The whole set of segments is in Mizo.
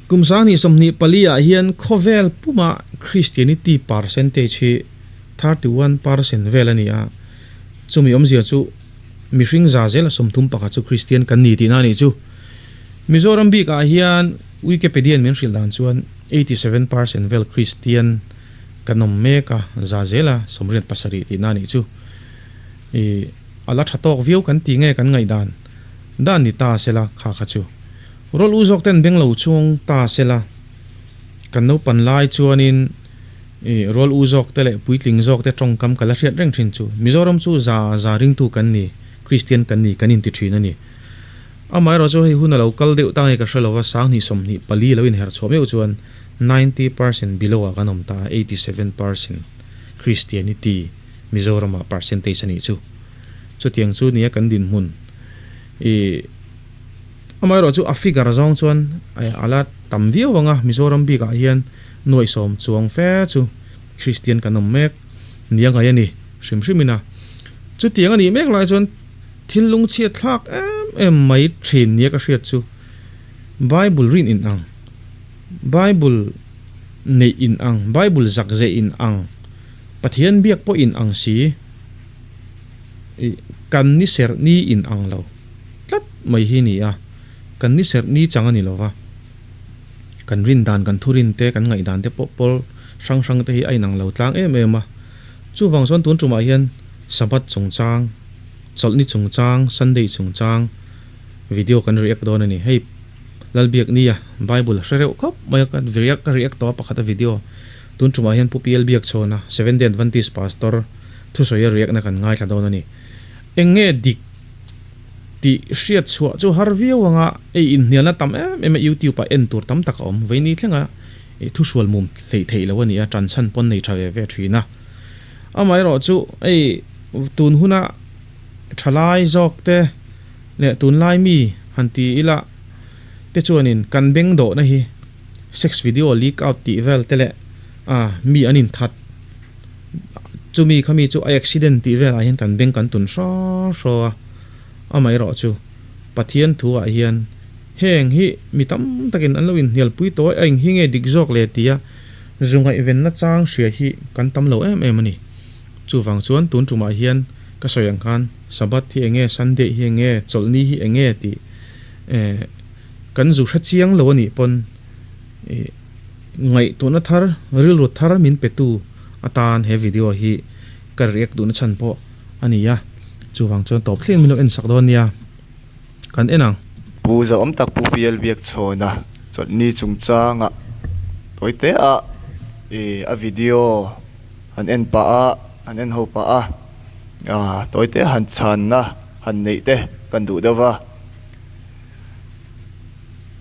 Kum 2024 ah hian khawvel puma Christianity percentage hi 31% vel a ni a, chumi awmzia chu mihring za zela 31 chu Christian kan ni tihna a nih chu. Mizoram bikah hian Wikipedia-in min hrilh dan chuan 87% vel Christian kan awm mek a, za zela 87 tihna a nih chu. I a la tha tawk viau kan ti nge kan ngaihdan dan ni ta sela kha kha chu. Rual u zawk ten beng lo chuang ta sela kan naupan lai chuanin i rual u zawk te leh puitling zawk te tawngkam ka la hriat reng thin chu Mizoram chu za za ringtu kan ni, Kristian kan ni kan inti thin a ni. Amaherawh chu hei hun a lo kal deuh ta nge ka hre lova 2024 lo inherh chhuah meuh chuan 90% below ah kan awm ta a, 87% Christianity. Mizoramah percentage a nih chu. Chutiang chu nia kan dinhmun. I amaherawh chu a figure zawng chuan a la tam viau ang a, Mizoram bikah hian nuaih sawm chuang fe chu Kristian kan awm mek nia ngai a ni hrim hrimin a. Chutiang a nih mek lai chuan thil lungchhiat thlak em em mai thin nia ka hriat chu Bible rin in ang, Bible neih in ang, Bible zak zeh in ang, Pathian biak pawh in ang si, i kan ni serh ni in ang lo tlat mai hi ni a, kan ni serh ni chang a ni lo va, kan rin dan, kan thurin te, kan ngaihdan te pawh pawl hrang hrang te hi a inang lo tlang em em a. Chuvang chuan tun tumah hian Sabbath chungchang, Chawlhni chungchang, Sunday chungchang video kan react dawn a ni. Hei Lalbiaknia Bible hre reuh khawp mai a, ka react ka react tawh a pakhat a video. Tun tumah hian Pu PL Biakchhawna, Seventh Day Adventist Pastor, thusawi a riakna kan ngaithla dawn a ni. Eng nge dik tih hriat chhuah chu har viau anga ei inhnialna tam em em a YouTube ah en tur tam tak a awm. Veini thlenga i thuhrual mum hleih theih lo a ni a, tan chhan pawn nei tha ve ve thin a. Amaherawh chu ei tun huna thalai zawk te leh tunlai mi han ti ila te chuanin kan beng dawhna hi Sex video leak out tih vel te leh ah mi an inthat chumi khami chu a accident tih velah hian kan beng kan tun hraw hraw a, amaherawh chu Pathian thu ah hian heng hi mi tam takin an lo inhnial pui tawh a, eng hi nge dik zawk le tia zu ngaihvenna chang hria hi kan tam lo em em a ni. Chuvang chuan tun tumah hian ka sawi ang khan Sabbath hi enge, Sunday hi enge, Chawlhni hi enge tih eh Kan zu hre chiang lo a nih pawn i ngaihtuahna thar, rilru thar min petu atan he video hi ka react duhna chhan pawh a ni a, chuvang chuan tawp thleng min lo en sak dawn nia, kan en ang. Pu Zauhawm tak Pu PL Biakchhawna chawlhni chungchanga tawi te a i a video han en pah a, han en ho pah a, tawi te han chhanna han neih te kan duh deuh va.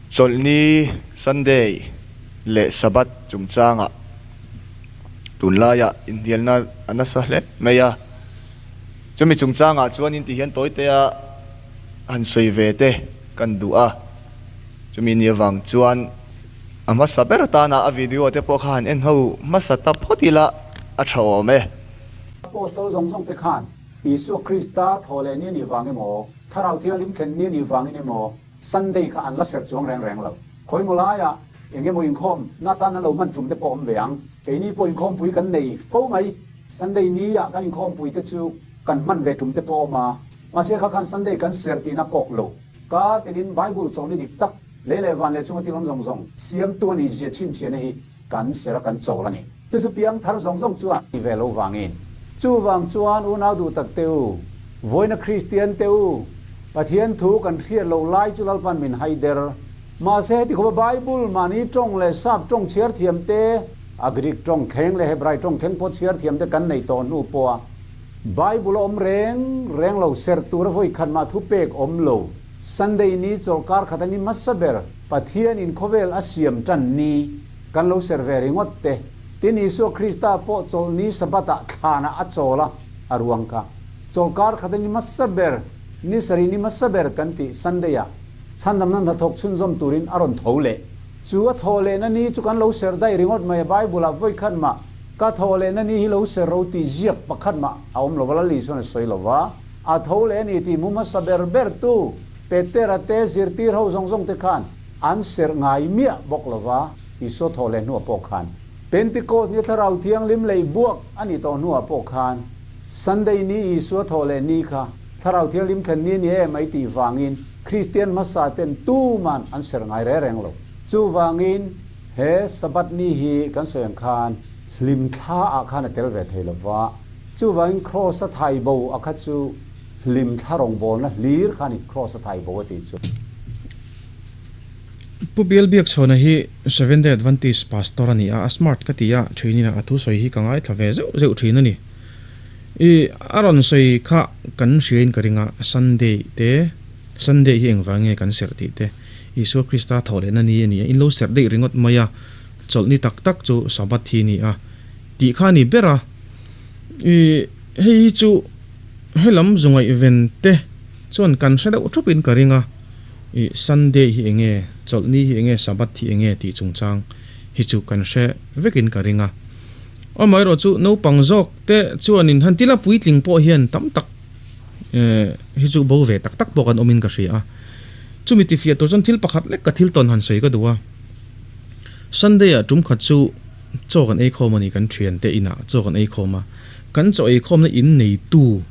Chawlhni, Sunday, leh Sabbath chungchangah tunlaiah inhnialna a nasa hle mai a. Chumi chungchangah chuanin ti hian tawitea han sawi ve te kan duh a. Chumi ni avang chuan a hmasa ber atana a video te pawh kha han en ho hmasa ta phawt ila a tha awm e. Apostol zawng zawng te khan Isua Krista thaw leh ni a nih vang emaw, Thlarau Thianghlim thlen ni a nih vangin emaw, Sunday kha an la serh chuang reng reng lo. Khawi maw laiah eng emaw inkhawm na tan an lo hman tum te pawh awm ve ang. Keini pawh inkhawmpui kan nei fo mai. Sunday ni ah kan inkhawmpui te chu kan hman ve tum te pawh awm a. Mahse kha khan Sunday kan serh tihna kawk lo. Ka telin Bible chawlhni dik tak, lei leh van leh chunga thil awm zawng zawng siamtu a nih zia chhinchhiahna hi kan serh a kan chawl a ni. Chu chu piang thar zawng zawng chuan ti ve lo vangin. Chuvang chuan unau duh tak te u, vawiina Kristian te u, Pathian thu kan hriat loh lai chu Lalpan min hai der. Mahse heti khawpa Bible mahni tawng leh sap tawng chhiar thiam te, a Greek tawng thleng leh Hebrai tawng thleng pawh chhiar thiam te kan nei tawh hnu pawha Bible a awm reng reng lo serh tura vawi khat mah thu pek awm lo. Sunday ni chawlhkar khat a ni hmasa ber Pathian in khawvel a siam tan ni. Kan lo ser ve ringawt te. Tin, Isua Krista pawh chawlhni Sabbath-ah thlanah a chawl a, a ruang kha. Chawlhkar khat a ni hmasa ber, ni sarih ni hmasa ber kan tih Sunday-ah chhandamna hnathawk chhunzawm turin a rawn tho leh. Chu a thawh lehna ni chu kan lo ser daih ringawt mai a, Bible-ah vawi khat mah ka thawh lehna ni hi lo ser ro tih ziak pakhat mah a awm lo va, Lal Isuan a sawi lo va. A tho leh a ni tih hmu hmasa ber ber tu Petera te zirtir ho zawng zawng te khan. an serh ngai miah bawk lova, Isua thawh leh hnuah pawh khan. Pentecost ni Thlarau Thianghlim lei buak a nih tawh hnuah pawh khan Sunday ni Isua thawh leh ni kha Thlarau Thianghlim thlen ni a ni em ai tih vangin Kristian hmasa ten tuman an serh ngai reng reng lo. Chuvangin he Sabbath ni hi kan sawi ang khan hlimthla ah khan a tel ve thei lova, chuvangin Kraws a thai bo a kha chu hlimthla rawngbawlna hlir kha a ni, Kraws a thai bo a tih chu. Pu Bial Biakchhawna hi Seventh Day Adventist Pastor a ni a, a smart ka ti a, thin a thusawi hi ka ngaithla ve zeuh zeuh thin a ni. I a rawn sawi kha kan hriain ka ring a, Sunday te, Sunday hi engvang nge kan serh tih te, Isua Krista thawh lehna ni a ni a, in lo serh daih ringawt mai a, chawlhni tak tak chu Sabbath hi a ni a, tih kha a ni ber a. I hei hi chu helam zungaihven te chuan kan hre deuh thupin ka ring a. I Sunday hi enge, chawlhni hi enge, Sabbath hi enge tih chungchang hi chu kan hre vekin ka ring a. Amaherawh chu naupang zawk te chuanin han tila puitling pawh hian tam tak hi chu bo ve tak tak pawh kan awmin ka hria a. Chumi tifiah tur chuan thil pakhat lek ka thil tawn han sawi ka duh a. Sunday ah tum khat chu chaw kan ei khawm a ni, kan thian te inah chaw kan ei khawm a. Kan chaw ei khawmna in neitu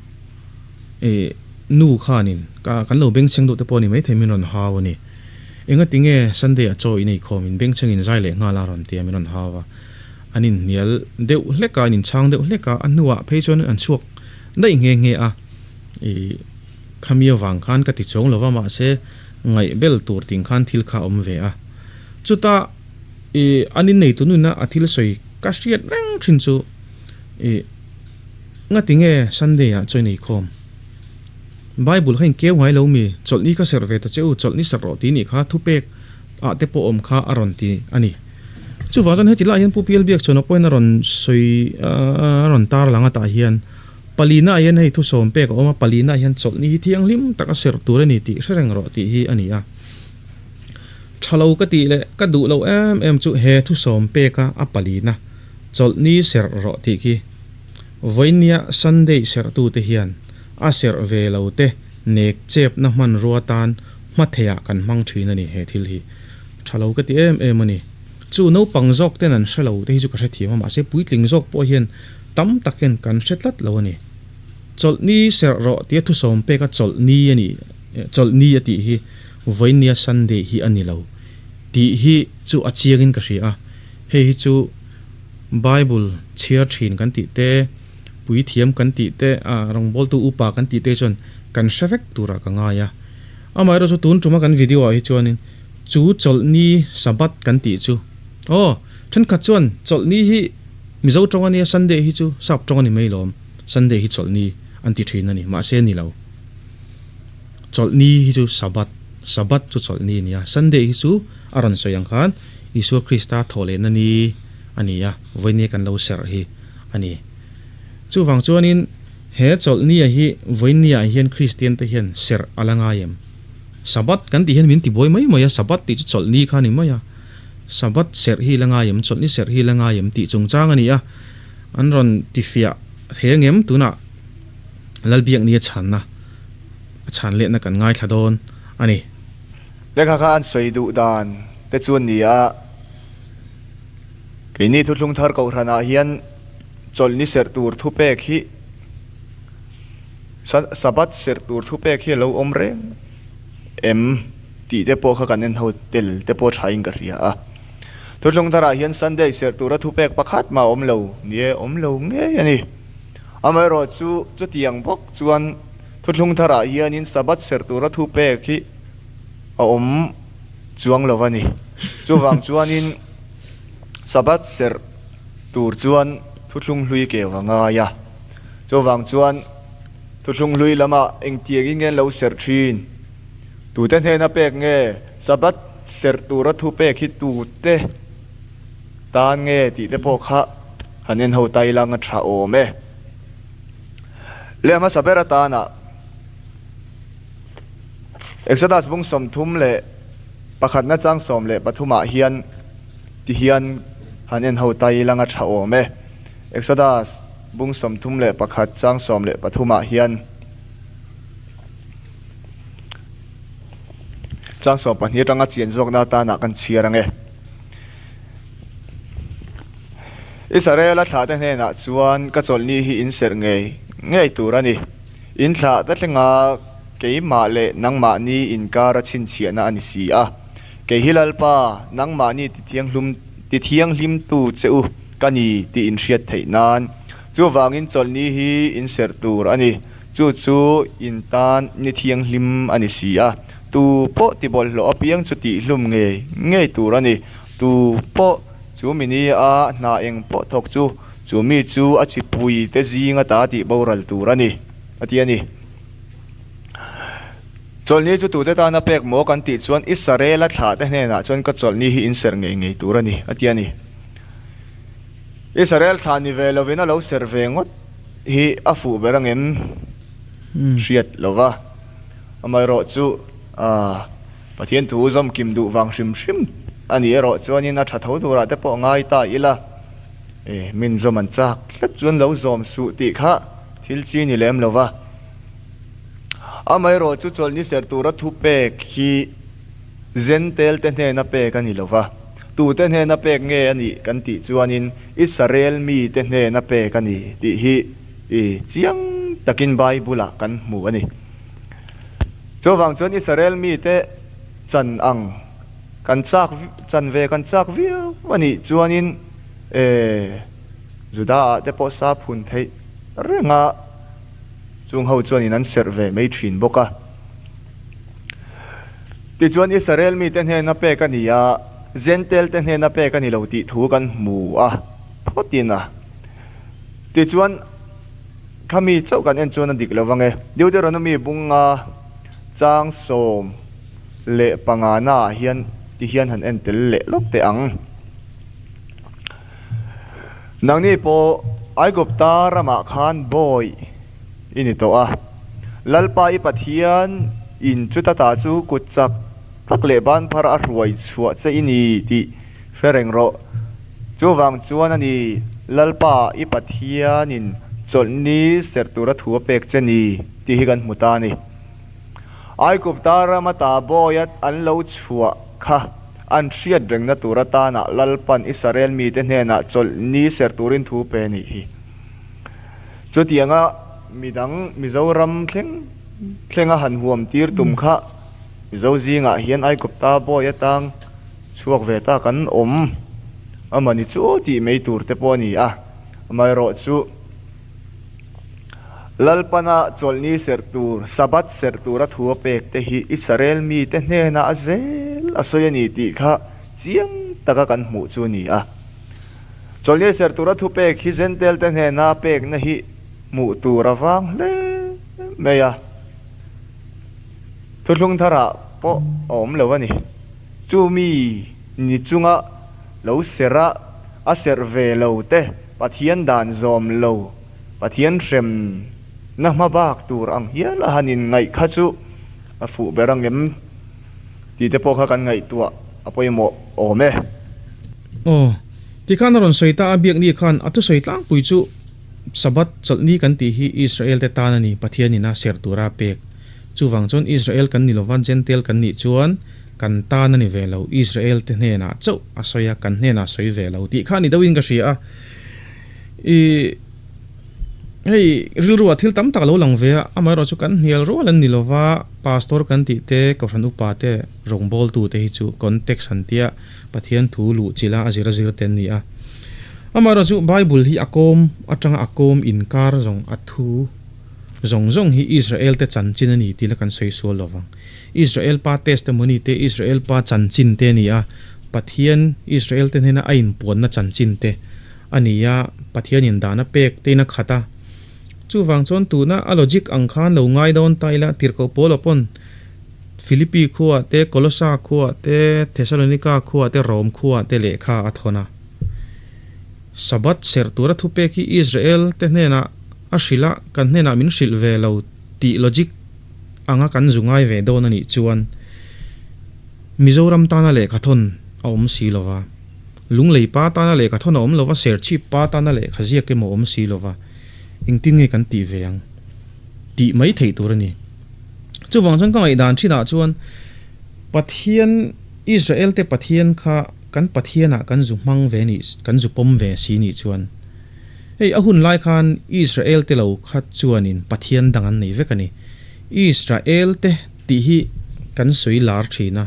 I nu khanin ka kan lo bengchheng duh te pawh a ni maithei min rawn hau a ni. Engati nge Sunday ah chaw in ei khawm in bengchheng in zai leh nghal a rawn ti a min rawn hau a. An inhnial deuh hlek a, an inchhang deuh hlek a, a hnuah phei chuan an chhuak daih nghe nghe a. I khami avang khan ka ti chuang lo va mahse ngaihbel tur ting khan thil kha a awm ve a. Chuta i an inneitu nuna a thil sawi ka hriat reng thin chu i. Ngati nge Sunday ah chaw nei khawm? Bible kha in keu ngai lo mi? Chawlhni kha serh ve ta che u, chawlhni serh rawh tih nih kha thupek ah te pawh awm kha a rawn ti a ni. Chuvang chuan heti lai hian Pu Pial Biak chuan a pawhin a rawn sawi a rawn tar lang atah hian palina ah hian hei thusawm pek a awm a, palina ah hian chawlhni hi thianghlim taka serh tur a ni tih hre reng rawh tih hi a ni a. Tha lo ka tih leh ka duh lo em em chu he thusawm peka a palina chawlhni serh rawh tih khi Vawinia Sunday serhtute hian a serh ve lo te nek chepna hmanrua tan hmatheiah kan hmang thin a ni he thil hi. Tha lo ka ti em em a ni. Chu naupang zawk ten an hre lo te hi chu ka hrethiam a mahse puitling zawk pawh hian tam tak hian kan hre tlat lo a ni. Chawlhni serh rawh tia thusawm peka chawlhni a ni chawlhni a tih hi Vawinia Sunday hi a ni lo tih hi chu a chiangin ka hria a hei hi chu Bible chhiar thin kan tih te, puithiam kan tih te, rawngbawltu upa kan tih te chuan kan hre vek turah ka ngai a. Amaherawh chu tun tuma kan video ah hi chuanin chu chawlhni Sabbath kan tih chu aw thenkhat chuan chawlhni hi Mizo tawng a nia Sunday hi chu Sap tawng a ni mai lawm, Sunday hi chawlhni an ti thin a ni, mahse ni lo. Chawlhni hi chu Sabbath, Sabbath chu chawlhni a ni a, Sunday hi chu a rawn sawi ang khan Isua Krista thawhlehna ni a ni a, vawinia kan lo serh hi a ni. Chuvang chuanin he chawlhnia hi vawinia hian Kristiante hian serh a la ngai em? Sabbath kan tih hian min ti buai mai mai a, Sabbath tih chu chawlhni kha a ni mai a, Sabbath serh hi la ngai em, chawlhni serh hi la ngai em tih chungchang a ni a, an rawn tifiah thei angem tunah Lalbiakni a chhanna a chhan lehna kan ngaithla dawn a ni. Lehkha kha an sawi duh dan te chu a ni a. Keini thuthlung thar kohhranah hian chawlhni serh tur thupek hi Sabbath serh tur thupek hi a lo awm reng em tih te pawh kha kan en ho tel te pawh thain ka hria a. Thuthlung tharah hian Sunday serh tura thupek pakhat mah a awm lo ni e, awm lo ngei a ni. Amaherawhchu chutiang bawk chuan thuthlung tharah hianin Sabbath serh tura thupek hi a awm chuang lo a ni. Chuvang chuanin Sabbath serh tur chuan thuthlung hlui keu a ngai a. Chuvang chuan thuthlung hlui lamah engtiangin nge an lo serh thin? Tute hnena pek nge Sabbath serh tura thu pek hi tute tan nge tih te pawh kha han en ho tai lang a tha awm e. Leh hmasa ber atana. Exodus bung 31 chang 13 ah hian ti hian han en ho ta ilang a tha awm e. Exodus bung 31 chang 13 ah hian. Chang 12 atanga chian zawkna atana kan chhiar ang e. Israela thlahte hnenah chuan ka chawlhni hi in serh ngei ngei tur a ni. In thlah ta thlenga keimah leh nangmahni inkara chhinchhiahna a ni si a. Kei hi Lalpa, nangmahni tithianghlum tithianghlimtu che u ka ni tih in hriat theih nan. Chuvangin chawlhni hi in serh tur a ni. Chu chu in tan ni thianghlim a ni si a. Tu pawh tibawlhhlawh apiang chu tihhlum ngei ngei tur a ni. Tu pawh chu mi ni a hna eng pawh thawk chu, chu mi chu a chipui te zing ata tih boral tur a ni, a ti a ni. Chawlhni chu tute tana pek maw kan tih chuan Israela thlah te hnenah chuan ka chawlhni hi in serh ngei ngei tur a ni, a ti a ni. Israel thlah ni ve lovin a lo serh ve ngawt hi a fuh ber angem hriat lova, amaherawhchu Pathian thu zawm kim duh vang hrim hrim a nih erawh chuanin a tha tho turah te pawh ngai ta ila, e, min zawm an chak tlat chuan lo zawm suh tih kha thil chi ni lem lo va. Amaherawh chu chawlhni serh tura thupek hi Zentel te hnena pek a ni lo va, tute hnena pek nge a nih kan tih chuanin Israel mite hnena pek a ni tih hi i chiang takin Bible-ah kan hmu a ni. Chuvang chuan Israel mite chan ang kan chak chan ve kan chak viau a nih chuanin e Juda-ah te pawh sa phun theih reng a, chung ho chuanin an serh ve mai thin bawk a. Tichuan Israel mite hnena pek a ni a, Jentail te hnena pek a ni lo tih thu kan hmu a phawtin a. Tichuan. Khami chauh kan en chuan a dik lo vang e. Deuteronomy bunga chang 15 naah hian ti hian han en tel leh lawk teh ang. Nangni pawh Aigupta ramah khan bawi i ni tawh a. Lalpa i Pathian in chuta ta chu kut chak tak leh ban phar a hruai chhuah che i ni tih Hre reng rawh. Chuvang chuan a ni, Lalpa i Pathianin chawlhni serh tura thu a pek che ni tih hi kan hmu ta a ni. Aigupta rama ta bawia an lo chhuah kha an hriat rengna tur atana Lalpan Israel mite hnenah chawlhni serh turin thu pe a nih hi. Chutianga midang Mizoram thleng thlenga han huam tir tum kha Mizo zingah hian Aigupta bawi atang Chhuak ve ta kan awm a mani chu tih mai tur te pawh a ni a, amaherawhchu Lalpana chawlhni serh tur, Sabbath serh tura thu a pek te hi Israel mite hnenah a zel a sawi a ni tih kha chiang taka kan hmuh chu a ni a. Chawlhni serh tura thu pek hi Jentail te hnena a pekna hi hmuh tur a vang hle mai a, thuthlung tharah pawh a awm lo a ni. Chu mi ni chunga lo serh a, a serh ve lo te Pathian dan zawm lo, Pathian hrem na hma bak tur ang hial a han in ngaih kha chu a fuh ber ang em tih te pawh kha kan ngaihtuah a pawimawh awm e. Aw, tikhan a rawn sawi ta a, biakni khan a thusawi tlangpui chu Sabbath chawlhni kan tih hi Israel te tan a ni, Pathian ina serh tura a pek. Chuvang chuan Israel kan ni lova Jentail kan nih chuan kan tan a ni ve lo, Israel te hnenah chauh a sawi a, kan hnenah a sawi ve lo tih kha a ni deuhin ka hria a. Ih, hei rilruah thil tam tak a lo lang ve a, amaherawhchu kan hnial rual an ni lova, Pastor kan tih te, Kohhran upa te, rawngbawltu te hi chu context an tia Pathian thu luh chila a zir a zir te an ni a. Amaherawhchu Bible hi a kawm atanga a kawm inkar zawng a thu zawng zawng hi Israel te chanchin a ni tih la kan sawi sual lovang. Israel pa testimony te, Israel pa chanchin te a ni a, Pathian Israel te hnena a inpuanna chanchin te a ni a, Pathianin dan a pek te in a khat a. Chuvang chuan tuna a logic ang khan lo ngai dawn ta ila, Tirhkoh Paula pawn Philippi khuaah te, Kolosa khuaah te, Thesalonika khuaah te, Rom khuaah te lehkha a thawn a. Sabbath serh tura thupek hi Israel te hnenah a hrilh a, kan hnenah min hrilh ve lo tih logic anga kan zu ngai ve dawn a nih chuan Mizoram tana lehkha thawn a awm si lo va, Lunglei pa tana lehkha thawn a awm lo va, Serchhip pa tana lehkha ziak emaw awm si lo va, engtin nge kan tih ve ang tih mai theih tur a ni. Chuvang chuan ka ngaihdan thinah chuan. Pathian, Israel te Pathian kha kan Pathianah kan zu hmang ve nih, kan zu pawm ve si nih chuan, hei a hun lai khan Israel te lo kha chuanin Pathian dang an nei vek a ni. Israel te tih hi kan sawi lar thin a,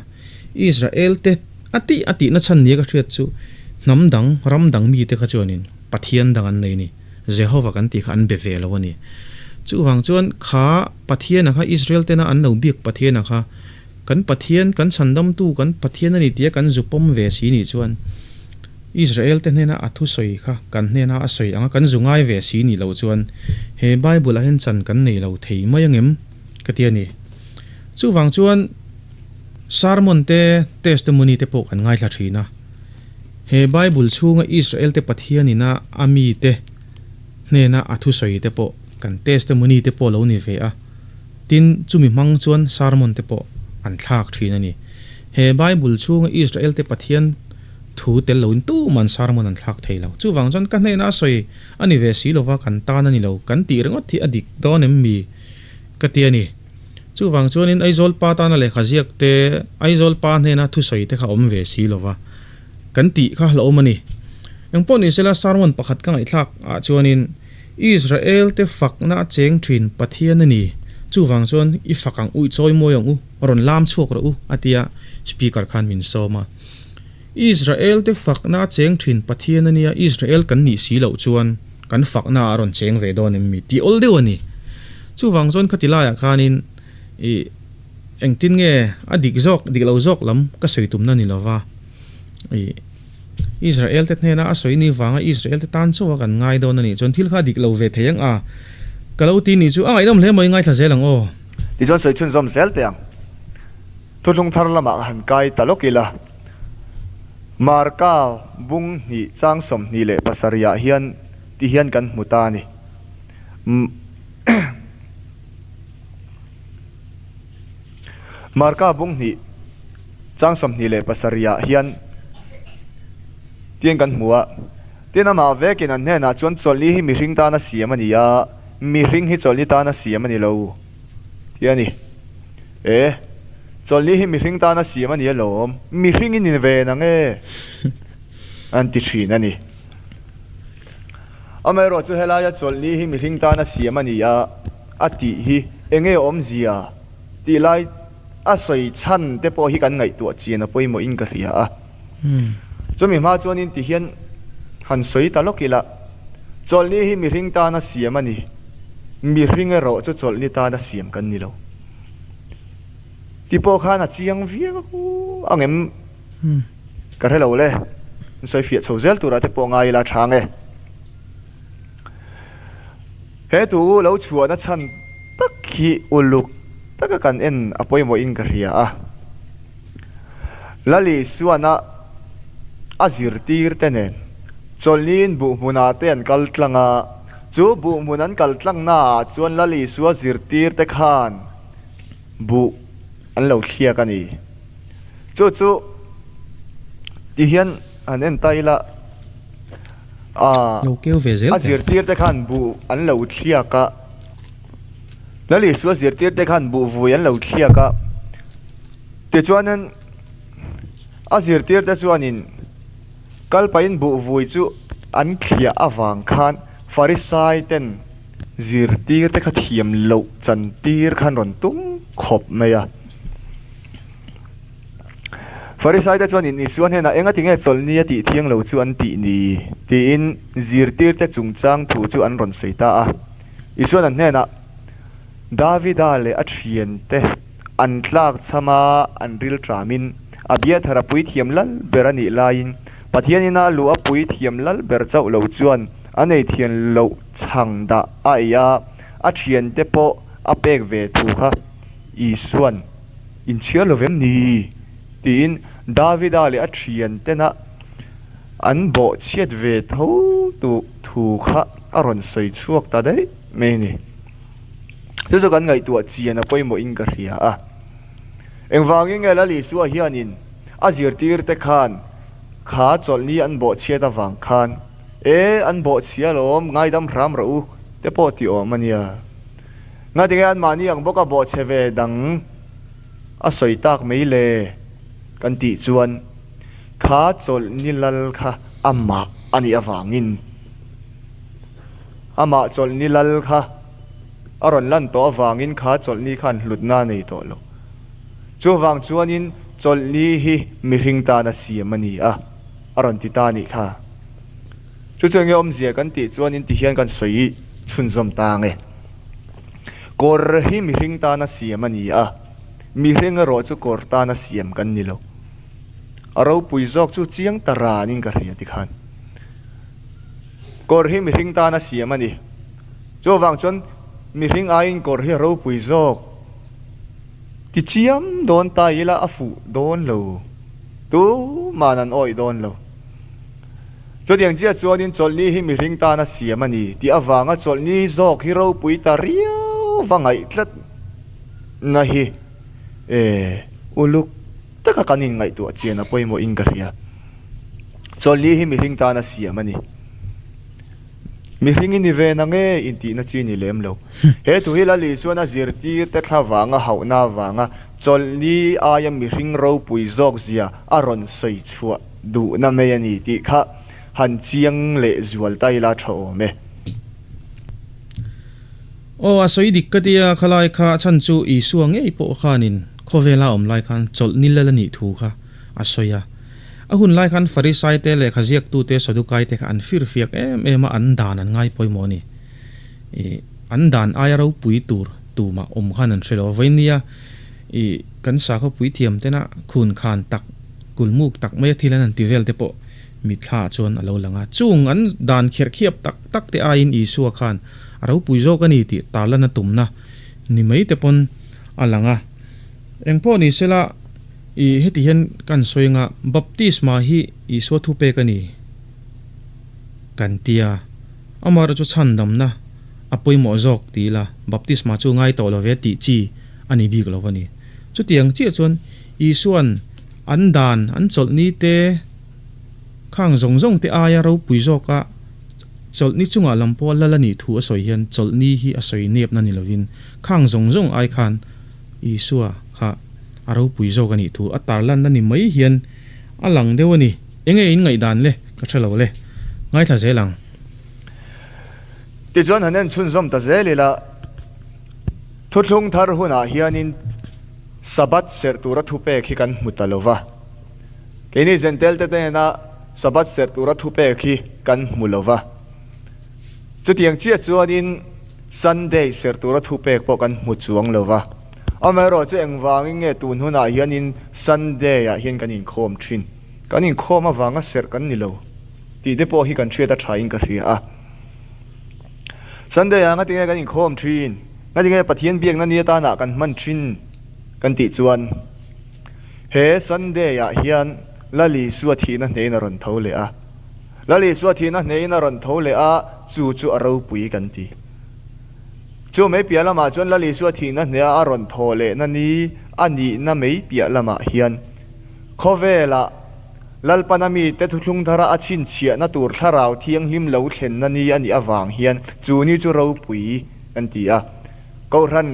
Israel te a tih a tihna chhan nia ka hriat chu hnam dang, ram dang mite kha chuanin Pathian dang an nei a ni. Jehova kan tih kha an be ve lo a ni. Chuvang chuan kha Pathiana kha Israel tena an lo biak Pathiana kha kan Pathian, kan chhandamtu, kan Pathian a ni tia kan zu pawm ve si nih chuan Israel te hnena a thusawi kha kan hnena a sawi anga kan zu ngai ve si nih loh chuan he Bible ah hian chan kan nei lo thei mai angem ka ti a ni. Chuvang chuan sermon te, testimony te pawh kan ngaithla thin a. He Bible chhunga Israel te Pathian ina a mite hnena a thusawi te pawh kan testimony te pawh lo ni ve a, tin chumi hmang chuan sermon te pawh an thlak thin a ni. He Bible chhunga Israel te Pathian thu tel loin tuman sermon an thlak thei lo. Chuvang chuan ka hnena a sawi a ni ve si lova kan tan a ni lo kan tih ringawt hi a dik dawn em mi ka ti a ni. Chuvang chuanin Aizawl pa tana lehkha ziak te, Aizawl pa hnena thusawi te kha awm ve si lova kan tih kha hlauhawm a ni. Engpawh ni sela sermon pakhat ka ngaihthlak ah chuanin Israel te fakna a cheng thin Pathian a ni, chuvang chuan i fak ang u, i chawi mawi ang u, rawn lam chhuak rawh u a tia speaker khan min sawm a. Israel te fakna a cheng thin Pathian a nia, Israel kan nih si loh chuan kan fakna ah a rawn cheng ve dawn em mi tih awl deuh a ni. Chuvang chuan khati laiah khanin ih engtin nge a dik zawk dik lo zawk lam ka sawi tumna ni lova ih Israel te hnena a sawi ni vanga Israel te tan chauha kan ngai dawn a nih chuan thil kha a dik lo ve thei ang a ka lo ti nih chu a ngaihnawm hle mai ngaithla zel ang aw. Tichuan sawi chhunzawm zel teh ang. Thuthlung thar lamah han kai ta lawk ila. Marka bung hnih chang 27 ah hian ti hian kan hmu ta a ni. Marka bung hnih chang 27 ah hian tiang kan hmu a, Tin amah vekin an hnenah chuan chawlhni hi mihring tana siam a ni a, mihring hi chawlhni tana siam a ni lo tih a ni. E, chawlhni hi mihring tana siam a ni alawm, mihring i ni ve nang e, an ti thin a ni. Amaherawh chu helaia chawlhni hi mihring tana siam a ni a, a tih hi enge awmzia tih lai a sawi chhan te pawh hi kan ngaihtuah chian a pawimawhin ka hria a. Chumi hma chuanin ti hian han sawi ta lawk ila, chawlhni hi mihring tana siam a ni, mihring erawh chu chawlhni tana siam kan ni lo. Ti pawh khan a chiang viau ang em? Ka hre lo le, an sawi fiah chho zel turah te pawh ngai ila a tha ang e. He tu lo chhuahna chhan tak hi uluk taka kan en a pawimawhin ka hria a. Lali Suana a zirtir te nen chawlhniin buhhmunah te an kal tlang a, chu buhhmun an kal tlangnaah chuan Lali Sua zirtir te khan buh an lo thliak a ni. Chu chu ti hian han en ta ila, Lo keu ve zel a zirtir te khan buh an lo thliak a, Lali Sua zirtir te khan buh vui an lo thliak a. Tichuanin a zirtirte chuanin kal pahin buh vui chu an thliah avang khan Farisai ten zirtirte kha thiam loh chantir khan rawn tum khawp mai a. Farisai te chuanin Isua hnenah eng a ti nge chawlhni a tih thiang lo chu an tih ni? tiin zirtirte chungchang thu chu an rawn sawi ta a. Isuan an hnenah, Davida leh a thiante, An tlak chham a, an ril ṭamin, a biathar a puithiam lal ber a nih laiin, Pathianin a luh a puithiam lal ber chauh lo chuan a nei thian loh chhang dah a ei a, a ṭhiante pawh a pek ve thu kha Isua'n inchhiar lo vem ni? tiin Davida leh a ṭhiantena an bawhchhiat ve tho thu kha a rawn sawi chhuak ta daih mai a ni. Chu chu kan ngaihtuah chian a pawimawhin ka hria a. Engvangin nge Lal Isua hianin a zirtirte khan kha chawlhni an bawhchhiat avang khan, E, an bawhchhia alawm, ngaidam hram rawh u, te pawh ti awm a nia. Ngatinge anmahni ang bawka bawhchhe ve dang a sawi tak mai le? kan tih chuan kha chawlhni lal kha amah a nih avangin amah chawlhni lal kha a rawn lan tawh avangin kha chawlhni khan hlutna a nei tawh lo. Chuvang chuanin chawlhni hi mihring tana siam a ni a, a rawn ti ta a nih kha. Chu chu enge awmzia kan tih chuanin tihian kan sawi chhunzawm ta ang e. Kawr hi mihring tana siam a ni a, mihring erawh chu kawr tana siam kan ni lo. A ropui zawk chu chiang ta ranin ka hria tikhan. Kawr hi mihring tana siam a ni. Chuvang chuan mihring aiin kawr hi a ropui zawk. Ti chiam dawn ta ila a fuh dawn lo. Tuman an awih dawn lo. Chutiang chiah chuanin chawlhni hi mihring tana siam a ni tih avanga chawlhni zawk hi ropui ta riau va ngaih tlat na hi e uluk taka kan inngaihtuah chian a pawimawhin ka hria. Chawlhni hi mihring tana siam a ni. Mihring i ni ve na nge intihna chi ni lem lo. He thu hi Lali chuan a zirtirte thla vanga hauhna avanga chawlhni aia mihring ropui zawk zia a rawn sawi chhuah duhna mai a ni tih kha han chiang leh zual ta ila tha awm e. Aw, a sawi dik ka tia, khalai kha chhan chu Isua ngei pawh khanin khawvela awm lai khan chawlhni lal a nih thu kha a sawi a. A hun lai khan Farisaite lehkha ziaktute Sadukaite kha an firfiak em em a, an dan an ngai pawimawh a ni. Ih, an dan aia ropui tur tumah awm khan an hre lo. Vawinia ih kan sakhaw puithiam tena khun khan tak, kulmuk tak maia thil an han ti vel te pawh mitthla ah chuan a lo lang a. Chung an dan kherh khiap tak tak te aiin Isua khan a ropui zawk a ni tih tarlan a tumna ni mai te pawn a lang a. Engpawh ni sela ih heti hian kan sawi anga baptisma hi Isua thupek a ni kan ti a. Amaherawh chu chhandamna a pawimawh zawk ti ila baptisma chu ngai tawh lo ve tih chi a ni bik lo a ni. Chutiang chiah chuan Isua'n an dan an chawlhni te khang zawng zawng te aia ropui zawka chawlhni chungah lam pawh lal a nih thu a sawi hian chawlhni hi a sawi nepna ni lovin khang zawng zawng ai khan Isua kha a ropui zawk a nih thu a tarlanna ni mai hian a lang deuh a ni. Enge in ngaihdan le? Ka hre lo le. Ngaithla zel ang. Tichuan han en chhunzawm ta zel ila, Thuthlung thar hunah hianin Sabbath serh tura thupek hi kan hmu ta lo va. Keini Zentelte hnena Sabbath serh tura thupek hi kan hmu lo va. Chutiang chiah chuanin Sunday serh tura thupek pawh kan hmu chuang lo va. Amaherawhchu engvangin nge tun hunah hianin Sunday-ah hian kan inkhawm thin? Kan inkhawm avanga serh kan ni lo tih te pawh hi kan hriat a thain ka hria a. Sunday-ah ngatinge kan inkhawm thin? Ngatinge Pathian biakna ni atanah kan hman thin kan tih chuan he Sunday-ah hian Lal Isua thihna hnehin a rawn tho leh a. Lal Isua thihna hnehin a rawn tho leh a, chu chu a ropui kan ti. Chu mai piah lamah chuan Lal Isua thihna hneha a rawn tho lehna ni a nihna mai piah lamah hian khawvelah Lalpana mite thuthlung thara a chhinchhiahna tur thlarau thianghlim lo thlenna ni a nih avang hian chu ni chu ropui kan ti a. Kohhran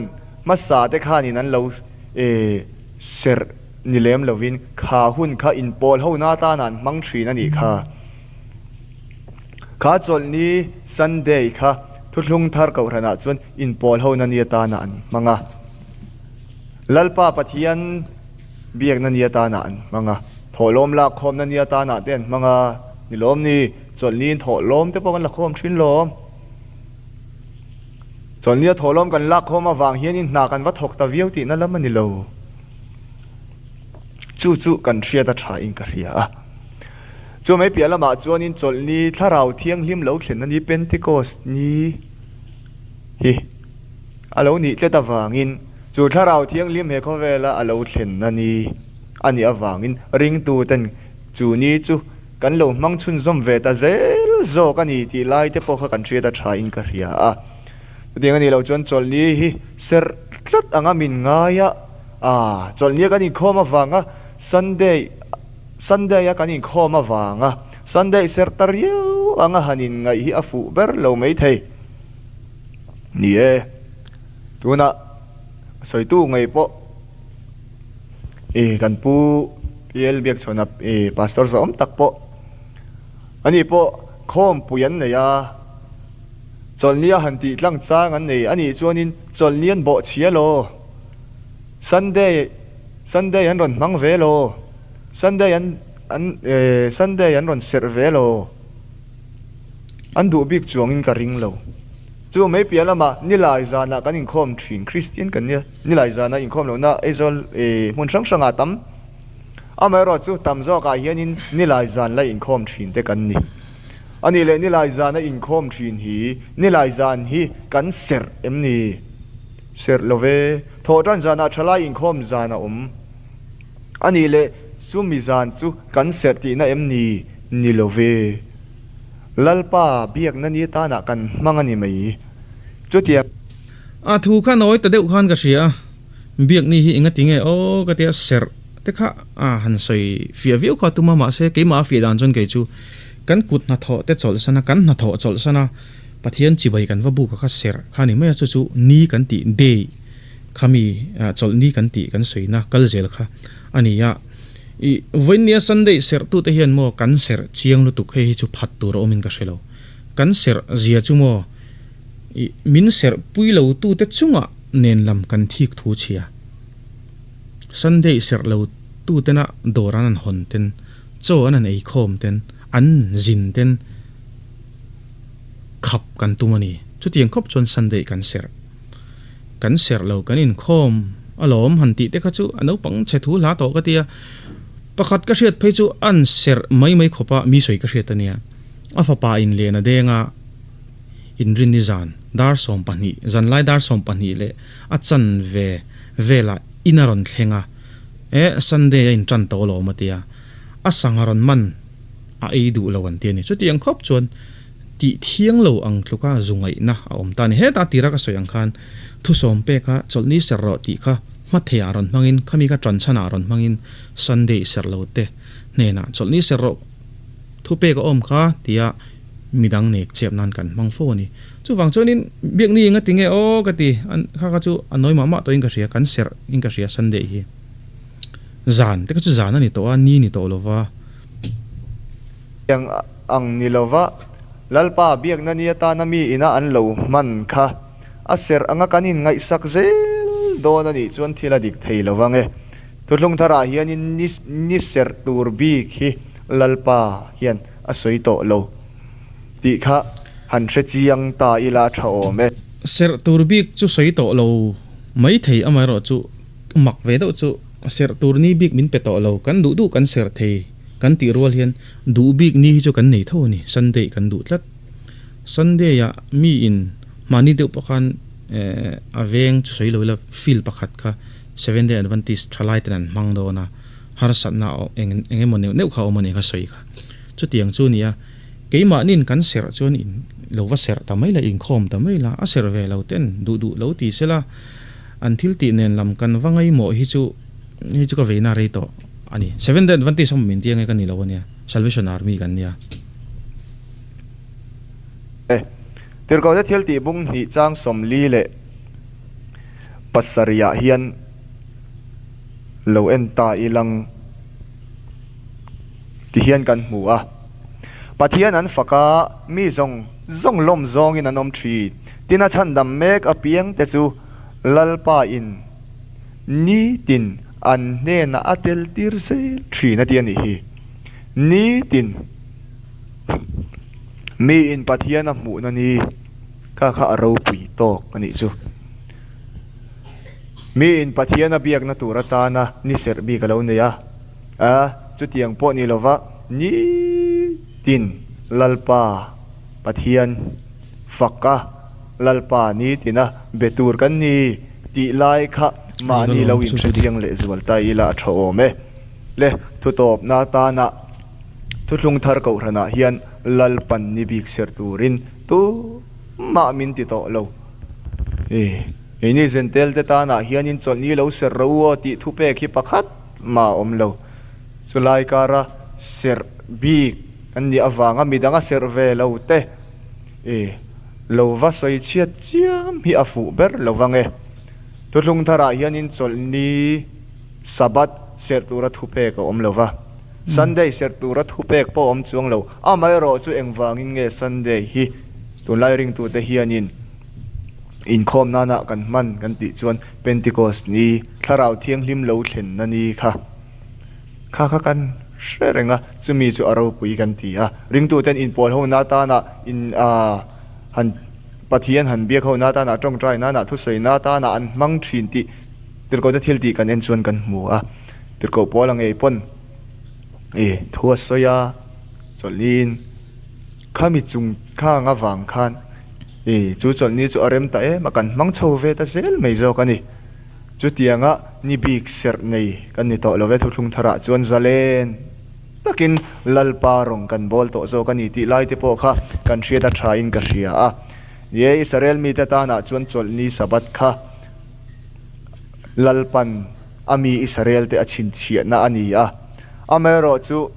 hmasa te khanin an lo serh ni lem lovin kha hun kha inpawl hona atana an hmang thin a nih kha. Kha chawlhni Sunday kha thuthlung thar kohhranah chuan inpawl hona ni atana an hmang a. Lalpa Pathian biakna ni atana an hmang a, thawhlawm lakkhawmna ni atana te an hmang a, ni lawm ni, chawlhniin thawhlawm te pawh kan la khawm thin lawm. Chawlhnia thawhlawm kan lakkhawm avang hianin hna kan va thawk ta viau tihna lam a ni lo. Chu chu kan hriat a thain ka hria a. Chu mai piah lamah chuanin chawlhni thlarau thianghlim lo thlenna ni Pentecost ni hi a lo nih tlet avangin chu thlarau thianghlim he khawvela a lo thlenna ni a nih avangin ringtuten chu ni chu kan lo hmang chhunzawm ve ta zel zawk a ni tih lai te pawh kha kan hriat a thain ka hria a. Chutiang a nih loh chuan chawlhni hi serh tlat anga min ngai a, ah chawlhnia kan inkhawm avanga Sunday Sunday a kan inkhawm avanga Sunday serh ta riau anga han inngaih hi a fuh ber lo maithei. Ni e, tunah sawitu ngei pawh i kan pu. PL Biakchhawna Pastor zawhawm tak pawh ani pawh khawmpui an nei a, chawlhni a han tih tlang chang an nei anih chuanin chawlhni an bawh chhia law, Sunday Sunday an rawn hmang ve law, Sunday an an Sunday an rawn serh ve law. An duh bik chuangin ka ring lo. Chu mai piah lamah Nilai zanah kan inkhawm thin, Kristian kan nia, Nilai zana inkhawm lohna Aizawl hmun hrang hrangah tam. Amaherawh chu tam zawkah hianin Nilai zan la inkhawm thin te kan ni. A nih leh Nilai zana inkhawm thin hi Nilai zan hi kan serh em ni? Serh lo ve. Thawhtan zanah thalai inkhawm zan a awm. A nih leh chumi zan chu kan serh tihna em ni? Ni lo ve. Lalpa biakna ni tanah kan hmang a ni mai. Chutiang. A thu kha nawi ta deuh khan ka hria a, biakni hi enga tinge aw ka tia serh te kha a han sawi fiah viau kha tum a, mahse keimah a fiah dan chuan kei chu kan kut hnathawh te chawlhsan a, kan hnathawh chawlhsan a, Pathian chibai kan va buk a kha serh kha ni mai a, chu chu ni kan tih day khami chawlhni kan tih kan sawina kal zel kha a ni a. I vawinia Sunday serh tute hian maw kan serh chiang lutuk hei hi chu phat tur a awmin ka hre lo. Kan serh zia chu maw i min serh pui lo tute chungah nen lam kan thik thu chhia. Sunday serh lo tutena dawr an an hawn ten, chaw an an ei khawm ten, an zin ten khap kan tum a ni. Chutiang khawp chuan Sunday kan serh. Kan serh lo, kan inkhawm alawm han tih te kha chu a naupang chhe thu hla tawh ka ti a. Pakhat ka hriat phei chu an serh mai mai khawp a, mi sawi ka hriat a nia. A fapa in len a deng a, inrinni zan dar 12, zanlai dar 12 leh a chan ve velah in a rawn thleng a, e Sunday a intan tawh alawm a ti a, a sangha rawn man a ei duh lo an ti a ni. Chutiang khawp chuan Tih thiang lo ang tluka zu ngaihna a awm ta a ni. Heta tira ka sawi ang khan thusawm pek a chawlhni serh rawh tih kha hmatheiah rawn hmangin khami kha tanchhanah rawn hmangin Sunday serh lo te hnenah chawlhni serh rawh thupek a awm kha tia midang nek chep nan kan hmang fo a ni. Chuvang chuanin biakni enga ti nge aw ka ti kha kha chu a nawi mah mah tawhin ka hria kan serh in ka hria Sunday hi zan te kha chu zan a ni tawh a ni ni tawh lova. Tiang ang ni lova Lalpa biakna ni atana mi ina an lo hman kha a serh anga kan inngaihsak zel dawn a nih chuan thil a dik thei lo vang e. Thuthlung tharah hianin ni ni serh tur bik hi Lalpa hian a sawi tawh lo tih kha han hre chiang ta ila a tha awm e. Serh tur bik chu sawi tawh lo mai thei amaherawh chu mak ve deuh chu serh tur ni bik min pe tawh lo kan duh duh kan serh thei. Kan tih rual hian duh bik ni hi chu kan nei tho a ni, Sunday kan duh tlat. Sunday ah mi in hmahni deuh pawh khan a veng chu sawi lo ila field pakhat kha Seventh Day Adventist thalai ten an hmang dawn a, harsatna eng eng emaw neuh neuh kha a awm a ni kha sawi kha. Chutiang chu a ni a, keimahniin kan serh chuan in lo va serh ta mai la, inkhawm ta mai la, a serh ve lo ten duh duh lo ti sela an thil tih nen lam kan va ngaihmawh hi chu Hei chu ka veina rei tawh a ni. Seventh Day Adventist awm min tia nge ka ni lo a nia. Salvation Army kan nia. E. Tirhkohte thil tih bung hnih chang 47 ah hian lo en ta ilang ti hian kan hmu a. Pathian an fak a, mi zawng zawng lawm zawngin an awm thin. Tin a chhandam mek apiang te chu Lalpa in Nitin an hnenah a tel tir zel thin a ti a nih hi. Nitin miin Pathian a hmuhna ni kha kha a ropui tawk a nih chu. Miin Pathian a biakna tur atana ni serh bik a lo nei a, a chutiang pawh ni lova nitin Lalpa Pathian fak a, Lalpa nitina be tur kan ni tih lai kha mahni lo inhre chiang leh zual ta ila a tha awm e. Le, thutawpna atana thuthlung thar kohhranah hian Lalpan ni bik serh turin tumah min ti tawh lo. Keini Zentel te tanah hianin chawlhni lo serh ro u aw tih thupek hi pakhat mah a awm lo. Chulai kara serh bik an nih avanga midang a serh ve lo te. E, lo va sawi chhiat chiam hi a fuh ber lo vang e. Thuthlung tharah hianin chawlhni, Sabbath, Serh tura thupek a awm lo va, Sunday serh tura thupek pawh a awm chuang lo. Amaherawh chu engvangin nge Sunday hi tunlai ringtute hianin inkhawm nana kan hman kan tih chuan Pentecost ni, Thlarau Thianghlim lo thlenna ni kha kha kha kan hre reng a, chumi chu a ropui kan ti a. Ringtuten inpawl hona atana in han Pathian han biak hona atana tawngtai nana thusawi na atana an hmang thin tih Tirhkohte thil tih kan en chuan kan hmu a, Tirhkoh Paula ngei pawn i thu a sawi a, chawlhniin khami chung khang avang khan i chu chawlhni chu a rem ta em a, kan hmang chho ve ta zel mai zawk a ni. Chutianga ni bik serh nei kan ni tawh lo ve, thuthlung tharah chuan zalen takin Lalpa rawng kan bawl tawh zawk a ni tih lai te pawh kha kan hriat a thain ka hria a. Ni e, Israel mite tanah chuan chawlhni Sabbath kha Lalpan a mi Israelte a chhinchhiahna a ni a. Amaherawhchu,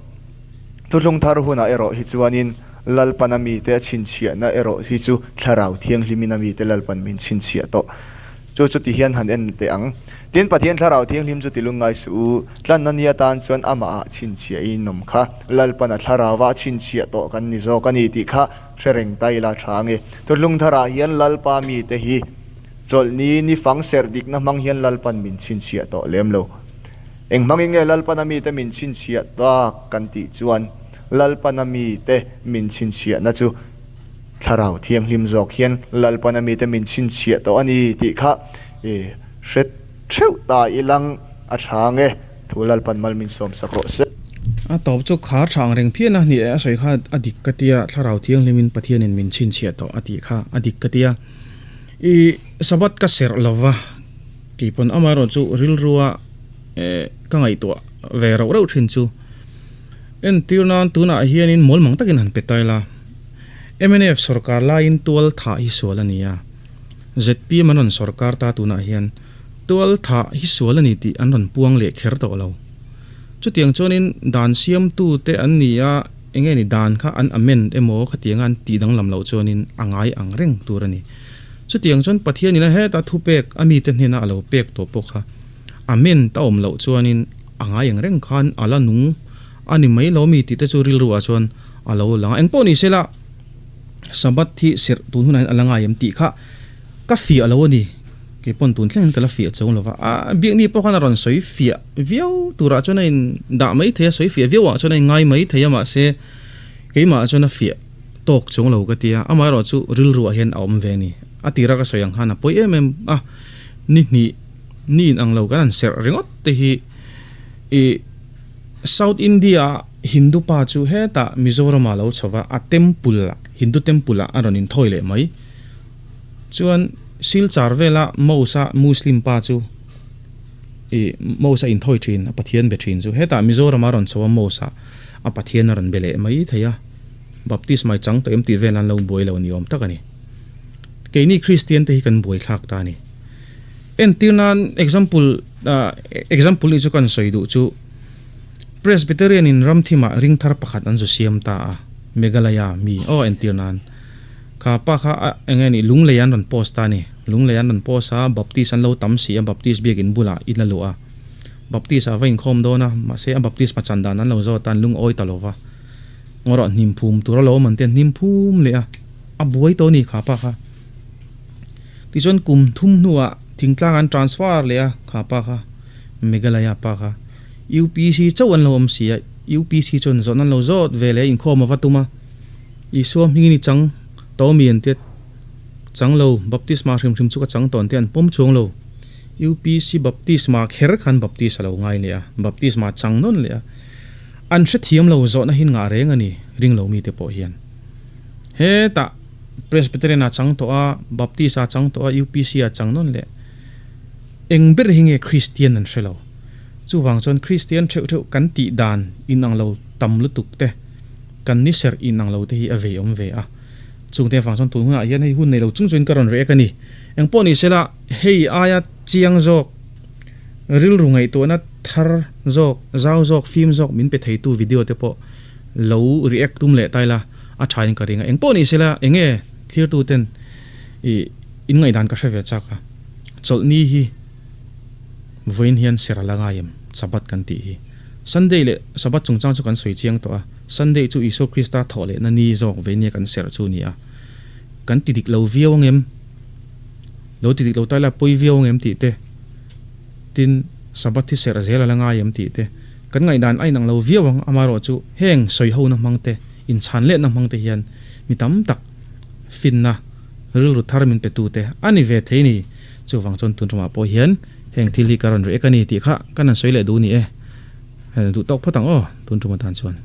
Thuthlung Thar hunah erawh hi chuanin Lalpan a mite a chhinchhiahna erawh hi chu Thlarau Thianghlimin a mite Lalpan min chhinchhiah tawh. Chu chu ti hian han en teh ang. Tin, Pathian Thlarau Thianghlim chu ti lungngai suh u, tlanna ni atan chuan amahah chhinchhiahin awm kha Lalpan a Thlarauva a chhinchhiah tawh kan ni zawk a ni tih kha hre reng ta ila tha ange. Thuthlung Tharah hian Lalpa mite hi Chawlhni ni fang serh dikna hmang hian Lalpan min chhinchhiah tawh lem lo. Eng hmangin nge Lalpana mite min chhinchhiah tak kan tih chuan Lalpana mite min chhinchhiahna chu Thlarau Thianghlim zawk hian Lalpana mite min chhinchhiah tawh a ni tih kha i hre theuh ta ilang a tha nge thu Lalpan mal min sawm sak rawh se. A tawp chu khar tha ang reng phian a ni e, a sawi kha a dik ka tia, Thlarau Thianghlimin Pathianin min chhinchhiah tawh a tih kha a dik ka tia. I Sabbath ka serh lo va tih pawn amaherawhchu rilrua ka ngaihtuah ve rauh rauh thin chu entir nan tunah hianin mawl mang takin han pe ta ila. Mnf sawrkar laiin tual thah hi sual a ni a, zpm an rawn sawrkar ta tunah hian tual thah hi sual a ni tih an rawn puang leh kher tawh lo. Chutiang chuanin dan siamtute an ni a, Enge ni dan kha an amend emaw khatianga an tih danglam loh chuanin a ngai ang reng tur a ni. Chutiang chuan Pathianin a heta thupek a mite hnena a lo pek tawh pawh kha amend a awm loh chuanin a ngai ang reng khan a la nung a ni mai lo mi tih te chu rilru ah chuan a lo lang a. Engpawh ni sela Sabbath hi serh tun hunah hian a la ngai em tih kha ka fiah lo a ni. Kei pawn tun thleng hian ka la fiah chauh lo va, a biakni pawh khan a rawn sawi fiah viau turah chuan a in dah mai thei a, sawi fiah viau ah chuan a in ngai mai thei a mahse keimah ah chuan a fiah tawk chuang lo ka ti a, amaherawh chu rilru ah hian a awm ve a ni. A tira ka sawi ang khan a pawi em em a, ni hnih ni in ang lo kan han serh ringawt te hi i South India ah Hindu pa chu hetah Mizoram ah lo chho va, a temple ah Hindu temple ah a rawn inthawi leh mai. Chuan Silchar vela Mosque-a Muslim pa chu i Mosque-a inthawi thin, a Pathian be thin chu hetah Mizoram-a rawn chho a Mosque-ah a Pathian a rawn be leh mai thei a, Baptist mai chang tawh em tih vel an lo buai lo ni awm tak a ni. Keini Kristian te hi kan buai thlak ta a ni. Entir nan example example nih chu kan sawi duh chu Presbyterian in ramthimah ringthar pakhat an zu siam ta a, Meghalaya mi aw entir nan. Kha pa kha a eng nge nih Lunglei an rawn post ta a ni. Lunglei an rawn post a, Baptist an lo tam si a, Baptist biakin bulah in a luh a. Baptist ah va inkhawm dawn a, mahse a Baptist hmachan dan an lo zawt a, an lungawi ta lo va. Ngawrawh hnim phum tur a lo awm an ti a, hnim phum leh a, a buai tawh a ni kha pa kha. Tichuan kum thum hnuah thingtlang an transfer leh a kha pa kha, Meghalaya pa kha. UPC chauh an lo awm si a, UPC chuan zawhna an lo zawt ve leh a, inkhawm a va tum a. Isua hmingin i chang tawh mi an tia chang lo, baptisma hrim hrim chu ka chang tawh an tia an pawm chuang lo. UPC baptisma kher khan baptist a lo ngai leh a, baptisma chang nawn leh a. An hrethiam lo zawhna hi ngah reng a ni, ring lo mite pawh hian. Hetah Presbyterian a chang tawh a, Baptist a chang tawh a, UPC a chang nawn leh. Eng ber hi nge Kristian an hre lo. Chuvang chuan Kristian theuh theuh kan tih dan inang lo tam lutuk te, Kan ni serh in ang lo te hi a vei awm ve a, chungte avang chuan tun hunah hian hei hun nei lo chung chuin ka rawn react a ni. Engpawh ni sela, hei aia chiang zawk, rilru ngaihtuahna thar zawk, zau zawk, fim zawk min pe theitu video te pawh lo react tum leh ta ila a tha in ka ring a. Engpawh ni sela, enge thlirtu ten i in ngaihdan ka hre ve chak a, chawlhni hi vawiin hian serh a la ngai em? Sabbath kan tih hi. Sunday leh Sabbath chungchang chu kan sawi chiang tawh a, Sunday chu Isua Krista thawh lehna ni zawk ve nia kan serh chu ni a. Kan ti dik lo viau angem? Lo ti dik lo ta ila pawi viau angem tih te, tin Sabbath hi serh zel a la ngai em tih te, kan ngaihdan a inang lo viau ang, amaherawhchu heng sawi hona hmang te, inchhan lehna hmang te hian mi tam tak finna rilru thar min pe tu te a ni ve thei ni. Chuvang chuan tun tumah pawh hian heng thil hi ka rawn reh ka ni tih kha ka nan sawi leh duh ni e. Duh tawk phawt ang aw tun tum atan chuan.